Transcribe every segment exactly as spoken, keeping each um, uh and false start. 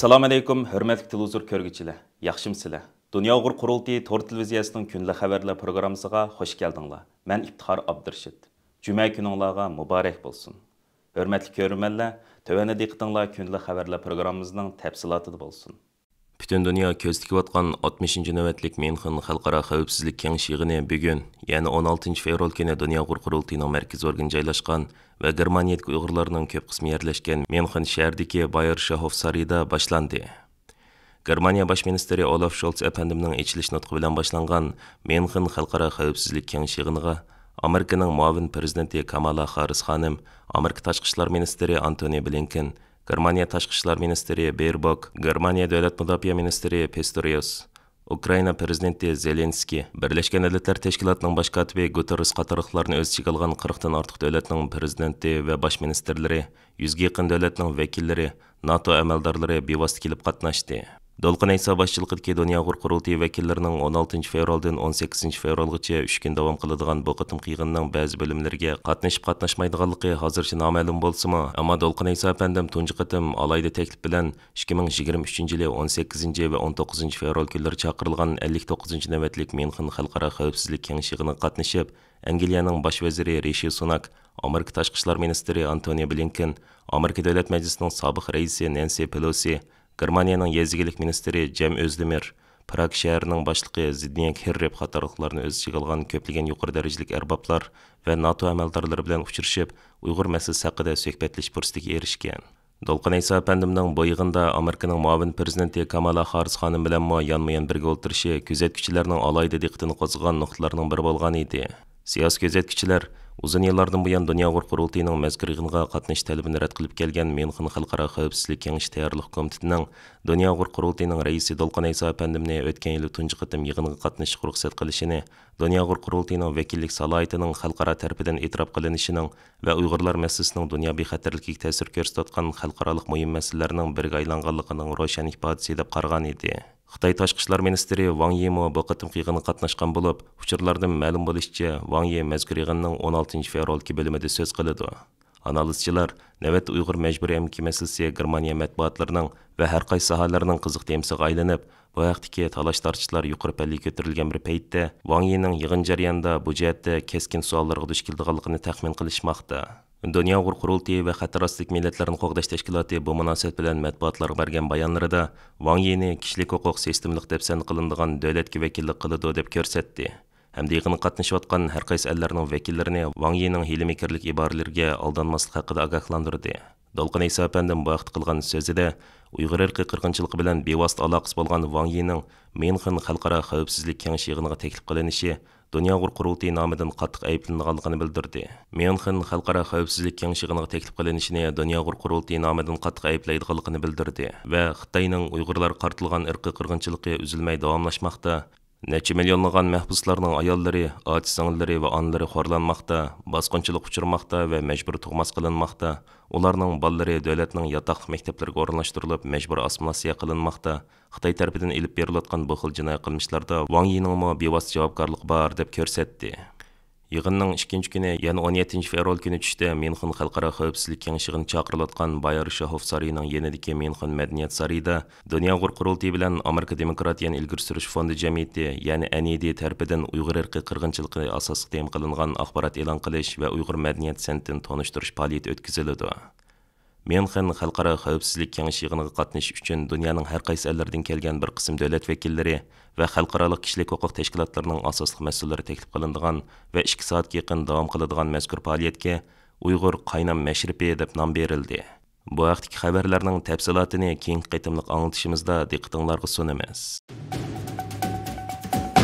ئەسسالامۇ ئەلەيكۇم، ھۆرمەتلىك تېلېۋىزور كۆرگۈچىلەر، ياخشىمۇسىلەر؟ دۇنيا ئۇيغۇر قۇرۇلتىيى تور تېلېۋىزىيەسىنىڭ كۈندىلىك خەۋەرلەر پروگراممىسىغا خۇش كەلدىڭلار. مەن ئىپتىخار ئابدۇرېشىت. جۈمە كۈنۈڭلارغا مۇبارەك بولسۇن. ھۆرمەتلىك كۆرۈرمەنلەر، تۆۋەندە دىققىتىڭلار كۈندىلىك خەۋەرلەر پروگراممىمىزنىڭ تەپسىلاتىدا بولسۇن. پۈتۈن دۇنيا كۆز تىكىۋاتقان ئاتمىشىنچى نۆۋەتلىك ميۇنخېن خەلقئارا خەۋپسىزلىك كېڭىشى يىغىنى بۈگۈن، يەنى ئون ئالتىنچى فېۋرال كۈنى دۇنيا ئۇيغۇر قۇرۇلتىيىنىڭ مەركىزىي ئورگىنى جايلاشقان ۋە گېرمانىيەدىكى ئۇيغۇرلارنىڭ كۆپ قىسمى يەرلەشكەن ميۇنخېن شەھىرىدىكى بايېرشوفوف سارىيىدا باشلاندى. گېرمانىيە باش مىنىستىرى ئولاف شولتس ئەپەندىمنىڭ ئېچىلىش نۇتقى بىلەن باشلانغان ميۇنخېن خەلقئارا خەۋپسىزلىك كېڭىشى يىغىنىغا ئامېرىكىنىڭ مۇئاۋىن پىرېزىدېنتى كامالا خاررىس خانىم، ئامېرىكا تاشقى ئىشلار مىنىستىرى ئانتونى بلىنكېن، گېرمانىيە تاشقى ئىشلار مىنىستىرى بېربوك، گېرمانىيە دۆلەت مۇداپىئە مىنىستىرى پىستوريۇس، ئۇكرائىنا پىرېزىدېنتى زېلېنسكىي، بىرلەشكەن دۆلەتلەر تەشكىلاتىنىڭ باش كاتىپى گۇتېررېس قاتارلىقلارنى ئۆز ئىچىگە ئالغان قىرىقتىن ئارتۇق دۆلەتنىڭ پىرېزىدېنتى ۋە باش مىنىستىرلىرى، يۈزگە يېقىن دۆلەتنىڭ ۋەكىللىرى، ناتو ئەمەلدارلىرى بىۋاسىتە كېلىپ قاتناشتى. دولقۇن ئەيسا باشچىلىقىدىكى دۇنيا ئۇيغۇر قۇرۇلتىيى ۋەكىللىرىنىڭ ئون ئالتىنچى فېۋرالدىن ئون سەككىزىنچى فېۋرالغىچە ئۈچ كۈن داۋام قىلىدىغان بۇ قېتىمقى يىغىننىڭ بەزى بۆلۈملىرىگە قاتنىشىپ قاتناشمايدىغانلىقى ھازىرچە نامەلۇم بولسىمۇ، ئەمما دولقۇن ئەيسا ئەپەندىم تۇنجى قېتىم ئالاھىدە تەكلىپ بىلەن ئىككى مىڭ يىگىرمە ئۈچىنچى يىلى ئون سەككىزىنچى ۋە ئون توققۇزىنچى فېۋرال كۈنلىرى چاقىرىلغان ئەللىك توققۇزىنچى نۆۋەتلىك ميۇنخېن خەلقئارا خەۋپسىزلىك كېڭىشى يىغىنىغا قاتنىشىپ، ئەنگلىيەنىڭ باش ۋەزىرى رىشى سۇناك، ئامېرىكا تاشقى ئىشلار مىنىستىرى ئانتونى بلىنكېن، ئامېرىكا دۆلەت مەجلىسىنىڭ سابىق رەئىسى نەنسى پېلوسى، گېرمانىيەنىڭ يېزا ئىگىلىك مىنىستىرى جەم ئۆزدېمىر، پراگ شەھىرىنىڭ باشلىقى زىدنيە كىررېپ قاتارلىقلارنى ئۆز ئىچىگە ئالغان كۆپلىگەن يۇقىرى دەرىجىلىك ئەربابلار ۋە ناتو ئەمەلدارلىرى بىلەن ئۇچرىشىپ، ئۇيغۇر مەسىلىسى ھەققىدە سۆھبەتلىشىش پۇرسىتىگە ئېرىشكەن. دولقۇن ئەيسا ئەپەندىمنىڭ بۇ يىغىندا ئامېرىكىنىڭ مۇئاۋىن پىرېزىدېنتى كامالا خاررىس خانىم بىلەنمۇ يانمۇيان بىرگە ئولتۇرۇشى كۆزەتكۈچىلەرنىڭ ئالاھىدە دىققىتىنى قوزغىغان نۇقتىلارنىڭ بىرى بولغان ئىدى. سىياسىي كۆزەتكۈچىلەر ئۇزۇن يىللاردىن بۇيان دۇنيا ئۇيغۇر قۇرۇلتىيىنىڭ مەزكۇر يىغىنغا قاتنىشىش تەلىپىنى رەت قىلىپ كەلگەن ميۇنخېن خەلقئارا خەۋپسىزلىك كېڭىشى تەييارلىق كومىتېتىنىڭ دۇنيا ئۇيغۇر قۇرۇلتىيىنىڭ رەئىسى دولقۇن ئەيسا ئەپەندىمنى ئۆتكەن يىلى تۇنجى قېتىم يىغىنغا قاتنىشىشقا رۇخسەت قىلىشىنى، دۇنيا ئۇيغۇر قۇرۇلتىيىنىڭ ۋەكىللىك سالاھىيىتىنىڭ خەلقئارا تەرىپىدىن ئېتىراپ قىلىنىشىنىڭ ۋە ئۇيغۇرلار مەسىلىسىنىڭ دۇنيا بىخەتەرلىكىگە تەسىر كۆرسىتىۋاتقان خەلقئارالىق مۇھىم مەسىلىلەرنىڭ بىرىگە ئايلانغانلىقىنىڭ روشەن ئىپادىسى دەپ قارىغان ئىدى. خىتاي تاشقى ئىشلار مىنىستىرى ۋاڭ يىمۇ بۇ قېتىمقى يىغىنغا قاتناشقان بولۇپ، ئۇچۇرلاردىن مەلۇم بولۇشىچە، ۋاڭ يى مەزكۇر يىغىننىڭ ئون ئالتىنچى فېۋرالدىكى بۆلۈمىدە سۆز قىلىدۇ. ئانالىزچىلار نۆۋەتتە ئۇيغۇر مەجبۇرىي ئەمگىكى مەسىلىسى گېرمانىيە مەتبۇئاتلىرىنىڭ ۋە ھەر قايسى ساھەلەرنىڭ قىزىق تېمىسىغا ئايلىنىپ، بۇ ھەقتىكى تالاش-تارتىشلار يۇقىرى پەللىگە كۆتۈرۈلگەن بىر پەيتتە، ۋاڭ يىنىڭ يىغىن جەريانىدا بۇ جەھەتتە كەسكىن سوئاللارغا دۇچ كېلىدىغانلىقىنى تەخمىن قىلىشماقتا. دۇنيا ئۇيغۇر قۇرۇلتىيى ۋە خەتەر ئاستىدىكى مىللەتلەرنى قوغداش تەشكىلاتى بۇ مۇناسىۋەت بىلەن مەتبۇئاتلارغا بەرگەن بايانلىرىدا، ۋاڭ يىنى كىشىلىك ھوقۇق سىستېمىلىق دەپسەندە قىلىنىدىغان دۆلەتكە ۋەكىللىك قىلىدۇ دەپ كۆرسەتتى. ھەمدە يىغىنغا قاتنىشىۋاتقان ھەر قايسى ئەللەرنىڭ ۋەكىللىرىنى ۋاڭ يىنىڭ ھىيلە-مىكىرلىك ئىبارىلىرىگە ئالدانماسلىق ھەققىدە ئاگاھلاندۇردى. دولقۇن ئەيسا ئەپەندىم بۇ ھەقتە قىلغان سۆزىدە، ئۇيغۇر ئىرقىي قىرغىنچىلىقى بىلەن بىۋاسىتە ئالاقىسى بولغان ۋاڭ يىنىڭ ميۇنخېن خەلقئارا خەۋپسىزلىك كېڭىشى يىغىنىغا تەكلىپ قىلىنىشى دۇنيا ئۇيغۇر قۇرۇلتىيى نامىدىن قاتتىق ئەيىبلىنىدىغانلىقىنى بىلدۈردى. ميۇنخېن خەلقئارا خەۋپسىزلىك كېڭىشى يىغىنىغا تەكلىپ قىلىنىشىنى دۇنيا ئۇيغۇر قۇرۇلتىيى نامىدىن قاتتىق ئەيىبلەيدىغانلىقىنى بىلدۈردى ۋە خىتاينىڭ ئۇيغۇرلارغا قارىتىلغان ئىرقىي قىرغىنچىلىقى ئۈزۈلمەي داۋاملاشماقتا، نەچچە مىليونلىغان مەھبۇسلارنىڭ ئاياللىرى، ئاچا-سىڭىللىرى ۋە ئانىلىرى خورلانماقتا، باسقۇنچىلىققا ئۇچرىماقتا ۋە مەجبۇرىي تۇغماس قىلىنماقتا، ئۇلارنىڭ بالىلىرى دۆلەتنىڭ ياتاقلىق مەكتەپلىرىگە ئورۇنلاشتۇرۇلۇپ، مەجبۇرىي ئاسسىمىلياتسىيە قىلىنماقتا، خىتاي تەرىپىدىن ئېلىپ بېرىلىۋاتقان بۇ خىل جىنايى قىلمىشلاردا ۋاڭ يىنىڭمۇ بىۋاسىتە جاۋابكارلىقى بار، دەپ كۆرسەتتى. يىغىننىڭ ئىككىنچى كۈنى، يەنى ئون يەتتىنچى فېۋرال كۈنى چۈشتە ميۇنخېن خەلقئارا خەۋپسىزلىك كېڭىشى يىغىنى چاقىرىلىۋاتقان بايېرشوفوف سارىيىنىڭ يېنىدىكى ميۇنخېن مەدەنىيەت سارىيىدا دۇنيا ئۇيغۇر قۇرۇلتىيى بىلەن ئامېرىكا دېموكراتىيەنى ئىلگىرى سۈرۈش فوندى جەمئىيىتى، يەنى ئەن ئى دى تەرىپىدىن ئۇيغۇر ئىرقىي قىرغىنچىلىقى ئاساسلىق تېما قىلىنغان ئاخبارات ئېلان قىلىش ۋە ئۇيغۇر مەدەنىيەت سەنئىتىنى تونۇشتۇرۇش پائالىيىتى ئۆتكۈزۈلىدۇ. ميۇنخېن خەلقئارا خەۋپسىزلىك كېڭىشى يىغىنىغا قاتنىشىش ئۈچۈن دۇنيانىڭ ھەر قايسى ئەللىرىدىن كەلگەن بىر قىسىم دۆلەت ۋەكىللىرى ۋە خەلقئارالىق كىشىلىك ھوقۇق تەشكىلاتلىرىنىڭ ئاساسلىق مەسئۇللىرى تەكلىپ قىلىنىدىغان ۋە ئىككى سائەتكە يېقىن داۋام قىلىدىغان مەزكۇر پائالىيەتكە ئۇيغۇر قاينام مەشرىپى دەپ نام بېرىلدى. بۇ ھەقتىكى خەۋەرلەرنىڭ تەپسىلاتىنى كېيىنكى قېتىملىق ئاڭلىتىشىمىزدا دىققىتىڭلارغا سۇنىمىز.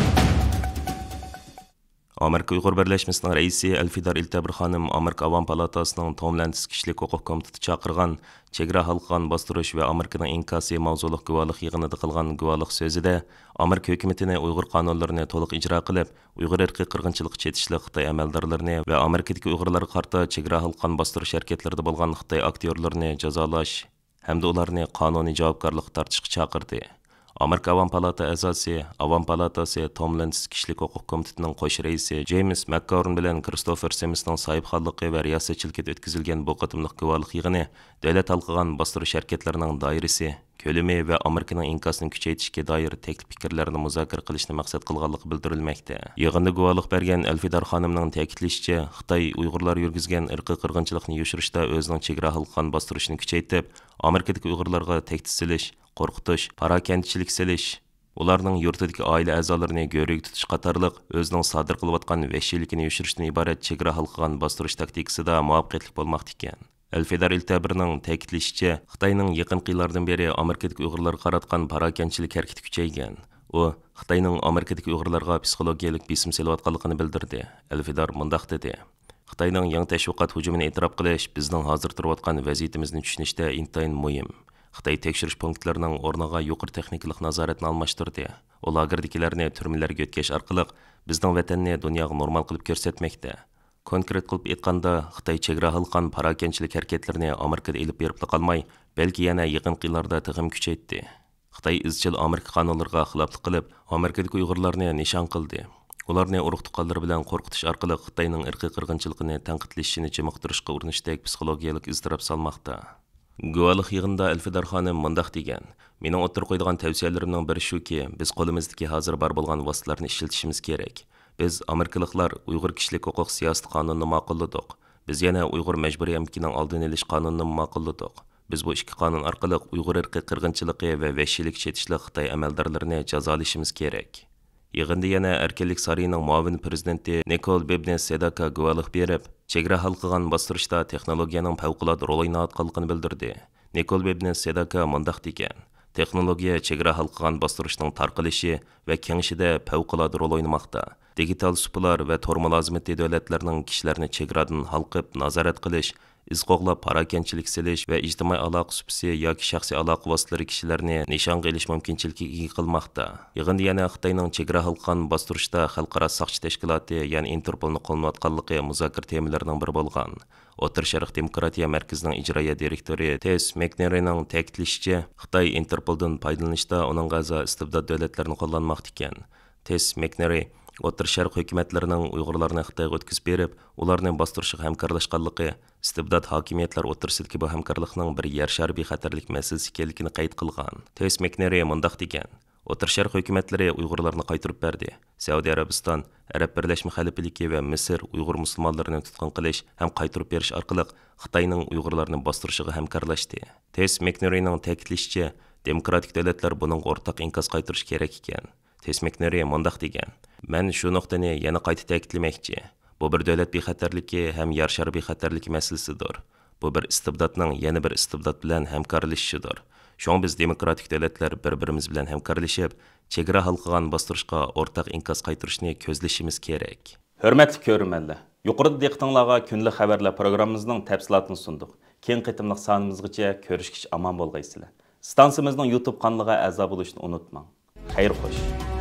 ئامېرىكا ئۇيغۇر بىرلەشمىسىنىڭ رەئىسى ئەلفىدار ئىلتەبىر خانىم ئامېرىكا ئاۋام پالاتاسىنىڭ توم لەنتس كىشىلىك ھوقۇق كومىتېتى چاقىرغان چېگرا ھالقىغان باستۇرۇش ۋە ئامېرىكىنىڭ ئىنكاسى ماۋزۇلۇق گۇۋاھلىق يىغىنىدا قىلغان گۇۋاھلىق سۆزىدە، ئامېرىكا ھۆكۈمىتىنى ئۇيغۇر قانۇنلىرىنى تولۇق ئىجرا قىلىپ، ئۇيغۇر ئىرقىي قىرغىنچىلىققا چېتىشلىق خىتاي ئەمەلدارلىرىنى ۋە ئامېرىكىدىكى ئۇيغۇرلارغا قارىتا چېگرا ھالقىغان باستۇرۇش ھەرىكەتلىرىدە بولغان خىتاي ئاكتيورلىرىنى جازالاش، ھەمدە ئۇلارنى قانۇنىي جاۋابكارلىققا تارتىشقا چاقىردى. ئامېرىكا ئاۋام پالاتا ئەزاسى، ئاۋام پالاتاسى توم لېنتس كىشىلىك ھوقۇق كومىتېتىنىڭ قوش رەئىسى جېيمس ماككاورن بىلەن كىرىستوفېر سىمىسنىڭ ساھىبخانلىقى ۋە رىياسەتچىلىكىدە ئۆتكۈزۈلگەن بۇ قېتىملىق گۇۋاھلىق يىغىنى دۆلەت ھالقىغان باستۇرۇش ھەرىكەتلىرىنىڭ دائىرىسى، كۆلىمى ۋە ئامېرىكىنىڭ ئىنكاسىنى كۈچەيتىشكە دائىر تەكلىپ پىكىرلەرنى مۇزاكىرە قىلىشنى مەقسەت قىلغانلىقى بىلدۈرۈلمەكتە. يىغىندا گۇۋاھلىق بەرگەن ئەلفىدار خانىمنىڭ تەكىتلىشىچە، خىتاي ئۇيغۇرلار يۈرگۈزگەن ئىرقىي قىرغىنچىلىقنى يوشۇرۇشتا ئۆزىنىڭ چېگرا ھالقىغان باستۇرۇشىنى كۈچەيتىپ، ئامېرىكىدىكى ئۇيغۇرلارغا تەھدىت سېلىش، قورقۇتۇش، پاراكەندىچىلىك سېلىش، ئۇلارنىڭ يۇرتىدىكى ئائىلە ئەزالىرىنى گۆرۈگە تۇتۇش قاتارلىق ئۆزىنىڭ سادىر قىلىۋاتقان ۋەھشىيلىكىنى يوشۇرۇشتىن ئىبارەت چېگرا ھالقىغان باستۇرۇش تاكتىكىسىدا مۇۋەپپەقىيەتلىك بولماقتا ئىكەن. ئەلفىدار ئىلتەبىرنىڭ تەكىتلىشىچە، خىتاينىڭ يېقىنقى يىللاردىن بېرى ئامېرىكىدىكى ئۇيغۇرلارغا قاراتقان پاراكەندىچىلىك ھەرىكىتى كۈچەيگەن. ئۇ خىتاينىڭ ئامېرىكىدىكى ئۇيغۇرلارغا پسىخولوگىيەلىك بېسىم سېلىۋاتقانلىقىنى بىلدۈردى. ئەلفىدار مۇنداق دېدى: خىتاينىڭ يېڭى تەشۋىقات ھۇجۇمىنى ئېتىراپ قىلىش بىزنىڭ ھازىر تۇرۇۋاتقان ۋەزىيىتىمىزنى چۈشىنىشتە ئىنتايىن مۇھىم. خىتاي تەكشۈرۈش پونكىتلىرىنىڭ ئورنىغا يۇقىرى تېخنىكىلىق نازارەتنى ئالماشتۇردى. ئۇ لاگېردىكىلەرنى تۈرمىلەرگە يۆتكەش ئارقىلىق بىزنىڭ ۋەتەننى دۇنياغا نورمال قىلىپ كۆرسەتمەكتە. كونكرېت قىلىپ ئېيتقاندا، خىتاي چېگرا ھالقىغان پاراكەندىچىلىك ھەرىكەتلىرىنى ئامېرىكىدا ئېلىپ بېرىپلا قالماي، بەلكى يەنە يېقىنقى يىللاردا تېخىمۇ كۈچەيتتى. خىتاي ئىزچىل ئامېرىكا قانۇنلىرىغا خىلاپلىق قىلىپ، ئامېرىكىدىكى ئۇيغۇرلارنى نىشان قىلدى. ئۇلارنى ئۇرۇق-تۇغقانلىرى بىلەن قورقۇتۇش ئارقىلىق خىتاينىڭ ئىرقىي قىرغىنچىلىقىنى تەنقىدلىشىشىنى جىمىقتۇرۇشقا ئۇرۇنۇشتەك پسىخولوگىيەلىك ئىزتىراپ سالماقتا. گۇۋاھلىق يىغىنىدا ئەلفىدار خانىم مۇنداق دېگەن: مېنىڭ ئوتتۇرىغا قويىدىغان تەۋسىيەلىرىمنىڭ بىرى شۇكى، بىز قولىمىزدىكى ھازىر بار بولغان ۋاسىتىلەرنى ئىشلىتىشىمىز كېرەك. بىز، ئامېرىكىلىقلار، ئۇيغۇر كىشىلىك ھوقۇق سىياسىتى قانۇنىنى ماقۇللىدۇق. بىز يەنە ئۇيغۇر مەجبۇرىي ئەمگىكىنىڭ ئالدىنى ئېلىش قانۇنىنىمۇ ماقۇللىدۇق. بىز بۇ ئىككى قانۇن ئارقىلىق ئۇيغۇر ئىرقىي قىرغىنچىلىقى ۋە ۋەھشىيلىككە چېتىشلىق خىتاي ئەمەلدارلىرىنى جازالىشىمىز كېرەك. يىغىندا يەنە ئەركىنلىك سارىيىنىڭ مۇئاۋىن پىرېزىدېنتى نىكول بىبنېس سېداكا گۇۋاھلىق بېرىپ، چېگرا ھالقىغان باستۇرۇشتا تېخنولوگىيەنىڭ پەۋقۇلئاددە رول ئويناۋاتقانلىقىنى بىلدۈردى. نىكول بىبنېس سېداكا مۇنداق دېگەن: تېخنولوگىيە چېگرا ھالقىغان باستۇرۇشنىڭ تارقىلىشى ۋە كېڭىشىدە پەۋقۇلئاددە رول ئوينىماقتا. دىگىتال سۇپىلار ۋە تور مۇلازىمىتى دۆلەتلىرىنىڭ كىشىلەرنى چېگرادىن ھالقىپ نازارەت قىلىش، ئىز قوغلاپ پاراكەندىچىلىك سېلىش ۋە ئىجتىمائىي ئالاقە سۇپىسى ياكى شەخسىي ئالاقە ۋاسىتىلىرى كىشىلەرنى نىشانغا ئېلىش مۇمكىنچىلىكىگە ئىگە قىلماقتا. يىغىندا يەنە خىتاينىڭ چېگرا ھالقىغان باستۇرۇشتا خەلقئارا ساقچى تەشكىلاتى، يەنى ئىنتېرپولنى قوللىنىۋاتقانلىقى مۇزاكىرە تېمىلىرىنىڭ بىرى بولغان. ئوتتۇرا شەرق دېموكراتىيە مەركىزىنىڭ ئىجرائىيە دىرېكتورى تېس مەكنېرىنىڭ تەكىتلىشىچە، خىتاي ئىنتېرپولدىن پايدىلىنىشتا ئۇنىڭغا ئەزا ئىستىبدات دۆلەتلىرىنى قوللانماقتا ئىكەن. تېس مەكنېرى ئوتتۇرا شەرق ھۆكۈمەتلىرىنىڭ ئۇيغۇرلارنى خىتايغا ئۆتكۈزۈپ بېرىپ، ئۇلارنى باستۇرۇشىغا ھەمكارلاشقانلىقى، ئىستىبدات ھاكىمىيەتلەر ئوتتۇرىسىدىكى بۇ ھەمكارلىقنىڭ بىر يەر شارى بىخەتەرلىك مەسىلىسى ئىكەنلىكىنى قەيت قىلغان. تېس مەكنېرى مۇنداق دېگەن: ئوتتۇرا شەرق ھۆكۈمەتلىرى ئۇيغۇرلارنى قايتۇرۇپ بەردى. سەئۇدى ئەرەبىستان، ئەرەب بىرلەشمە خەلىپىلىكى ۋە مىسىر ئۇيغۇر مۇسۇلمانلىرىنى تۇتقۇن قىلىش ھەم قايتۇرۇپ بېرىش ئارقىلىق خىتاينىڭ ئۇيغۇرلارنى باستۇرۇشىغا ھەمكارلاشتى. تېس مەكنېرىنىڭ تەكىتلىشىچە، دېموكراتىك دۆلەتلەر بۇنىڭغا ئورتاق ئىنكاس قايتۇرۇشى كېرەك ئىكەن. تېس مەكنېرى مۇنداق دېگەن: مەن شۇ نۇقتىنى يەنە قايتا تەكىتلىمەكچى. بۇ بىر دۆلەت بىخەتەرلىكى ھەم يەر شارى بىخەتەرلىكى مەسىلىسىدۇر. بۇ بىر ئىستىبداتنىڭ يەنە بىر ئىستىبدات بىلەن ھەمكارلىشىشىدۇر. شۇڭا بىز دېموكراتىك دۆلەتلەر بىر-بىرىمىز بىلەن ھەمكارلىشىپ، چېگرا ھالقىغان باستۇرۇشقا ئورتاق ئىنكاس قايتۇرۇشنى كۆزلىشىمىز كېرەك. ھۆرمەتلىك كۆرۈرمەنلەر، يۇقىرىدا دىققىتىڭلارغا كۈندىلىك خەۋەرلەر پروگراممىمىزنىڭ تەپسىلاتىنى سۇندۇق. كېيىنكى قېتىملىق سانىمىزغىچە كۆرۈشكىچە ئامان بولغايسىلەر. ئىستانسىمىزنىڭ يۇتۇب قانىلىغا ئەزا بولۇشنى ئۇنتۇماڭ. خەير خوش.